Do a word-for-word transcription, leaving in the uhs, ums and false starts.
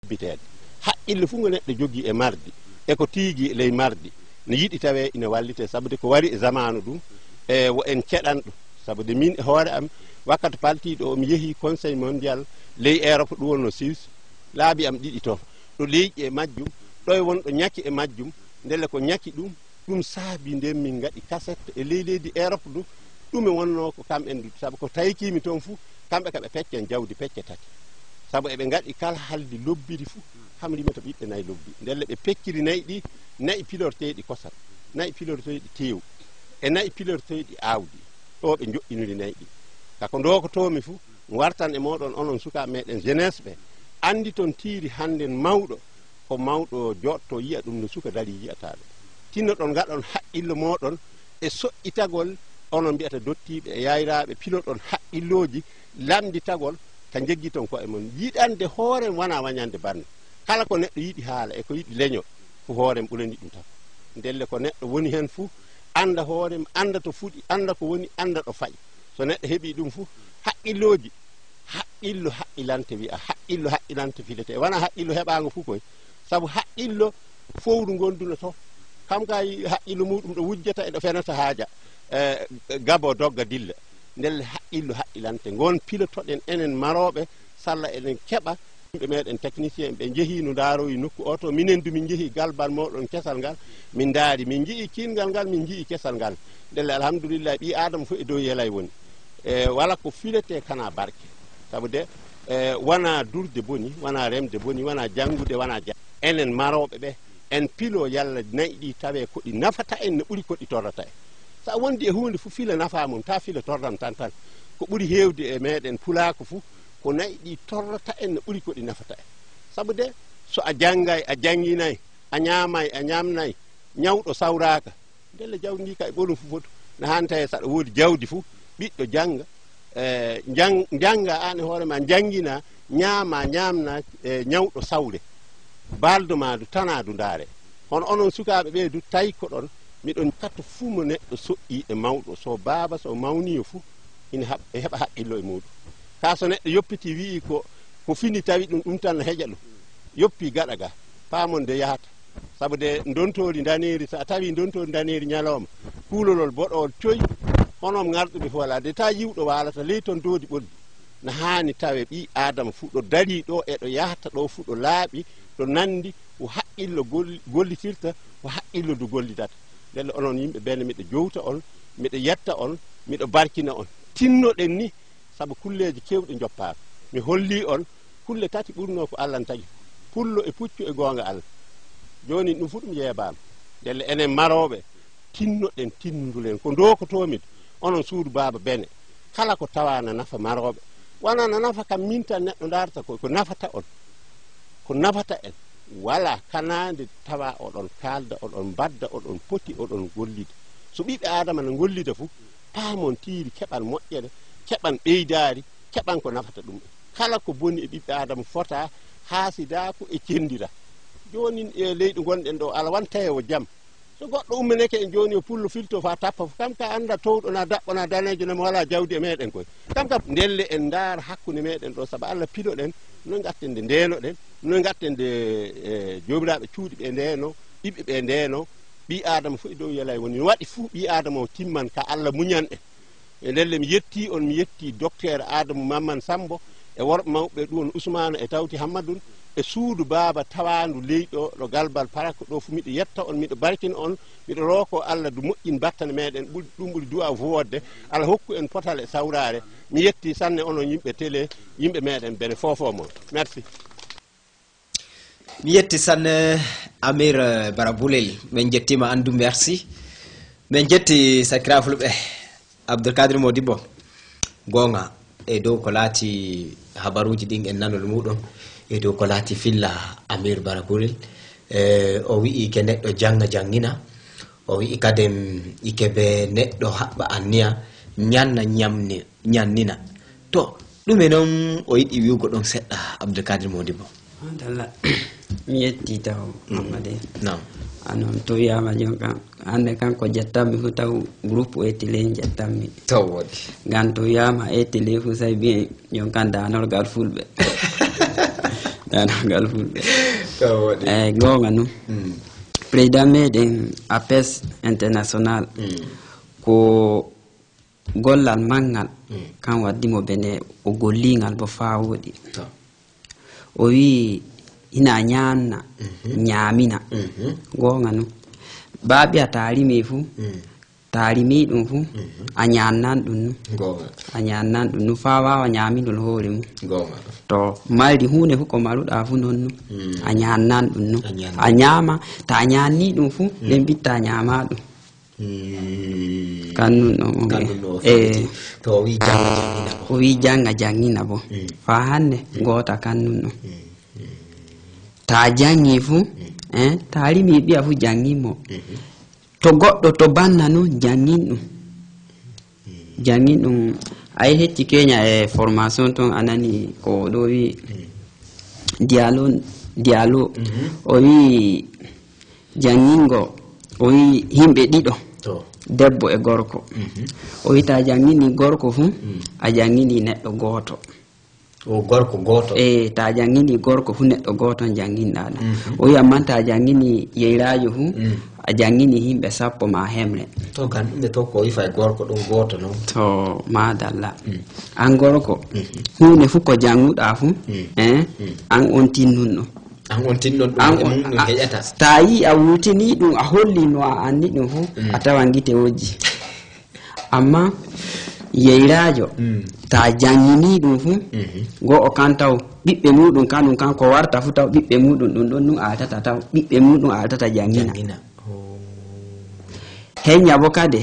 Biteede haqqille fof ngo neɗɗo jogii e mardi e ko tiigi e ley mardi, no yiɗi tawee ina wallitee, sabu de ko wari e zamaanu ɗum, e wo en ceɗanɗo. Sabu de min e hoore am, wakkati paltiiɗo o, mi yehii Conseil Mondial ley Europe, ɗum wonno Suisse, laabi am ɗiɗi toon, ɗo leyɗi e majjum, ɗo e wonɗo ñaki e majjum, ndelle ko ñaki ɗum, ɗum saabi ndeen min ngaɗi kaset e ley leydi Europe du, ɗum e wonnoo ko kam en du, sabu ko taykii mi toon fof, kamɓe ka ɓe peccen jawdi pecce tati. Sabu eɓe ngaɗi kala haldi lobbiri fof, kam rimata ɓiɓɓe nayi lobbi. Ndelle ɓe pecciri nayi ɗi, nayi pilorteeɗi kosam, nayi pilorteeɗi teew, e nayi pilorteeɗi aawdi. Ɗo ɓe njoɗɗiniri nayi ɗi. Ka ko ndokotoomi fof, wartan e mooɗon onon sukaaɓe meɗen jeunesse ɓe, annditon tiiri hannden mawɗo, ko mawɗo jooɗto yiya ɗum no suka darii yiyataa ɗum. Tinnoɗon ngaɗon haqqillo mooɗon e soƴƴitagol, onon mbiyata dottiiɓe e yayraaɓe, piloɗon haqqillooji, lamnditagol ka njeggiton koye mon. Yiɗande hoore wonaa wañande banndo. Kala ko neɗɗo yiɗi haala e ko yiɗi leñol, ko hoore ɓurani ɗum tan. Ndelle ko neɗɗo woni heen fof, annda hoore, annda to fuɗi, annda ko woni, annda ɗo fayi. So neɗɗo heɓii ɗum fof, haqqillooji, haqqillo haqqilante wiya, haqqillo haqqilante filetee. Wonaa haqqillo heɓaango fof koy. Sabu haqqillo fowru ngonduno to. Kam kay haqqillo muɗum ɗo wujjata e ɗo fenata haaja. E, gabo dogga dilla. Ndelle haqqillo haqqilante. Ngon pilotoɗen enen marooɓe, salla eɗen keɓa. Yimɓe meɗen technicien ɓe njehii no ndaaroyi nokku o to. Minen du min njehii galbal moɗon kesal ngal. Min ndaari, min njii kiingal ngal, min njii kesal ngal. Ndelle alhamdulillah, ɓii Aadama fof e dow yelay woni. E, wala ko filetee kana barke. Sabu de, e, wonaa durde boni, wonaa remde boni, wonaa janngude, wonaa ja-, enen marooɓe ɓe, en pilo yalla nayi ɗi tawee ko ɗi nafata en no ɓuri ko ɗi torrata en. So a wondi e huunde fof, fila nafa mum, ta fila torram tan tan. Ko ɓuri heewde e meɗen pulaaku fof, ko nayi ɗi torrata en no ɓuri ko ɗi nafata en. Sabu de, so a janngay, a jannginay, a ñaamay, a ñaamnay, ñawɗo sawraaka, ndelle jawdi ndi kay ɓolum fof fotu. Na haani tawee saɗa woodi jawdi fof, ɓiɗɗo jannga, e, jang-, jannga aan e hoore ma, janngina, ñaama, ñaamna, e, ñawɗo sawre. Baaldo ma du, tana du ndaare. Hono onon sukaaɓe ɓe du, tawi ko ɗon, miɗon katto fuu mo neɗɗo soƴƴi e mawɗo, so baaba, so mawniyo fuu, ina haɓ-, e heɓa haqqillo e muuɗum. Kaa so neɗɗo yoppiti wi'i ko, ko fini tawi ɗum, ɗum tan no heƴa ɗum. Yoppi gaɗa ga, paamon de yahata. Sabu de ndontoori ndaneeri, so a tawi ndontoori ndaneeri ñalawma, kuulolol boɗowol coy, hono mo ŋarɗude fof alaa. De ta yiwɗo waalata ley ton doodi ɓolli. Na haani tawe ɓii Aadama fuu ɗo darii ɗo e ɗo yahata ɗo fuu ɗo laaɓi, ɗo nanndi, ko haqqillo gol-, gollitirta, ko haqqillo du gollidata. Ndelle onon yimɓe Bene, miɗo jowta on, miɗo yetta on, miɗo barkina on. Tinnoɗen ni, sabu kulleeji keewɗi njoppaaka. Mi hollii on kulle tati ɓurnoo ko Alla n tagi. Pullo e puccu e goonga Alla. Jooni ɗum fuu ɗum yeebaama. Ndelle enen marooɓe, tinnoɗen, tinndulen. Ko ndokotoomi, onon suudu Baaba Bene, kala ko tawa na nafa marooɓe. Wonaa na nafa kam min tan neɗɗo ndaarta ko, ko nafata on. Ko nafata en. Walaa kanaande tawa oɗon kaalda, oɗon mbadda, oɗon poti, oɗon gollida. So ɓiɓɓe Aadama na ngollida fof, paamon tiiri keɓan moƴƴere, keɓan ɓeydaari, keɓan ko nafata ɗum en. Kala ko boni e ɓiɓɓe Aadama fota haasidaaku e cenndira. Joonin e leyɗe ngonɗen ɗo, ala wan tawewo jam. So goɗɗo ummineke en jooni, o pullo filto fa tappa fof, kam ka annda towɗo na daɓɓo na daneejo na mo walaa jawdi e meɗen koy. Kam kam ndelle en ndaara hakkunde meɗen ɗo, sabu Alla piloɗen, no ngatten nde ndeenoɗen, no ngatten nde, e, joomiraaɓe cuuɗi ɓe ndeeno, ɓiɓɓe ɓe ndeeno, ɓii Aadama fof e dow yelay woni. No waɗi fof ɓii Aadama o timman ka Alla muñan en. E ndelle mi yettii on, mi yettii Docteur Aadama Mamman Sammbo e worɓe mawɓe ɗum on Usmaana e Tawti Hammadun e suudu baaba tawaandu ley ɗo, ɗo Galbal Parak ɗo fof miɗo yetta on, miɗo barkina on, miɗo rooko Alla du moƴƴin battane meɗen, ɓuri, ɗum ɓuri du'a fof wodde, Alla hokku en potal e sawraare. Mi yettii sanne onon yimɓe télé, yimɓe meɗen Bene foofoo mon. Merci. Mi yetti sanne Amir, eh, Bara Bulel. Min njettiima anndu, merci. Min njetti sakiraaɓe fulɓe. Abdoulkadir Modibo, goonga e dow ko laati habaruuji ɗin e nanol muɗum, e dow ko laati filla Amir Bara Bulel. Eh, o wi'i ke neɗɗo jannga janngina, o wi'i kaden ike be neɗɗo haɓɓa anniya, ñanna ñamni, ñannina. To, ɗume non o yiɗi wi'ugo ɗon seɗɗa, Abdoulkadir Modibo? Madalla. Mi yetti taw Mamade. Naam. Anon to wiyama jon kan hande kanko jettanmi fu taw groupe o e télé jettanmi. Taw wodi. Ngan to wiyama e télé fu sai bien jon kan danorgal fulɓe. Daanagal fulɓe. Ka waɗi. Eyi, goonga noon. Mm. Président meɗen APS international, mm, ko gollal manngal, mm, kan waddi mo Benin, o gollingal bo faa wooɗi. To. O wii ina ñaanna, mhm, ñaamina. Mhm. Goonga noon. Baaɓi a taarimi fuu, mm, taarimi ɗum fuu, mhm, a ñaannan ɗum nun. Goonga. A ñaannan ɗum nun faa waawa ñaaminol hoore mum. Goonga. To mari huunde fuu ko maruɗaa fuu noon nun. Mm. A ñaannan ɗum nun. A ñaannan. A ñaama, ta a ñaanni ɗum fuu, mm, ɓen mbitta a ñaama ɗum. Mm. Kan nun ɗon, o Kan wi'i. Nun ɗon o Eh. Felliti. To o wi'i jannga janngina ko. O wi'i jannga janngina bo. Mm. Faa hannde, mm, goota kan nun ɗon. Mm. Mm. Ta janngi fuu, mm, eh, ta rimi ɓiya fuu janngi mo. Mhm. To goɗɗo to banna nun, janngin ɗum. Mm. Janngin ɗum. A yi hecci Kenya e formation ton a nani ko o ɗo wi'i. Mm. Diallo, Diallo. Mhm. O wi'i janngingo, o wi'i yimɓe ɗiɗo. To. Debbo e gorko. Mhm. O wi'i ta janngini gorko fuu, mm, a janngini neɗɗo gooto. O gorko gooto. E ta janngini gorko fuu neɗɗo gooto on jannginɗaa ɗum. Mhm. O wi'i amman ta janngini yeyraajo fuu, mm, a janngini yimɓe sappo maa hemre. To kan ɗum ɗe to ko o wi'i fay gorko ɗum gooto non. To maadalla. Mm. An gorko, mhm, huunde fuu ko jannguɗaa fuu, mm, eh, mm, an on tinnunɗo. An on tinnon ɗum An e on, mum ɗum a, heƴata. Ta yii a wultinii ɗum, a holli no a anndi ɗum fuu, mm, a tawan gite wojji. Amma yeyraajo, mm, ta jannginii ɗum fuu, mhm, go o kan taw ɓiɓɓe muuɗum kanum kan ko warta fuu taw ɓiɓɓe muuɗum ɗum ɗon ɗum altata taw ɓiɓɓe muuɗum altata janngina. Janngina. Oh. Henya bo kade,